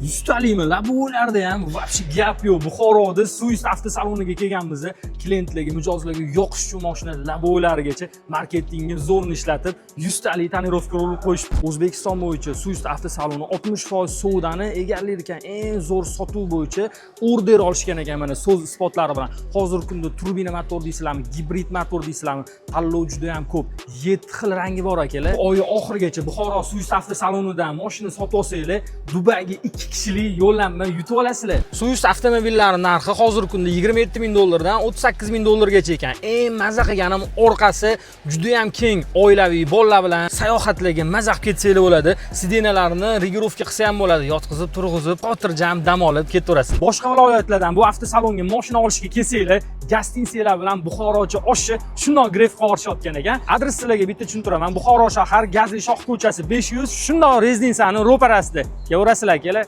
Yuztalimi лобовой larda ham вообще gap yo'q. Buxoroda Swiss avtosaloniga kelganmiz. Klientlarga, mijozlarga yoqish uchun mashina лобовой larigacha marketingni zo'rni ishlatib, yuztalik тонировка urib qo'yishdi. O'zbekiston bo'yicha Swiss avtosaloni 60% savdoni egallar ekan. Eng zo'r sotuv bo'yicha order olishgan ekan, mana so'z isbotlari bilan. Hozirgi kunda turbina motor deysizlarmi, gibrid motor deysizlarmi, tanlov juda ham ko'p. 7 xil rangi bor, akalar. Oy oxirigacha Buxoro Swiss avtosalonidan mashina sotib olsanglar, Dubayga 2 kishilik yo'llanma yutib olasizlar. Swiss avtomobillari narxi hozirgi kunda 27 ming dollardan 38 ming dollargacha ekan. Eng maza qilganim, orqasi juda ham keng, oilaviy, bolalar bilan sayohatlarga maza qilib ketsanglar bo'ladi. Сиденья larni регулировка qilsa ham bo'ladi, yotqizib, turg'izib, xotirjam dam olib ketaverasiz. Boshqa viloyatlardan bu avtosalonga mashina olishga kelsanglar, гостинца lar bilan Buxorocha oshni shundoq gref qilib yuborishayotgan ekan. Adres sizlarga bitta tushuntiraman. Buxoro shahar, Gazli shoh ko'chasi 500, shundoq rezidensiyani ro'parasida. Kelaverasizlar, akalar.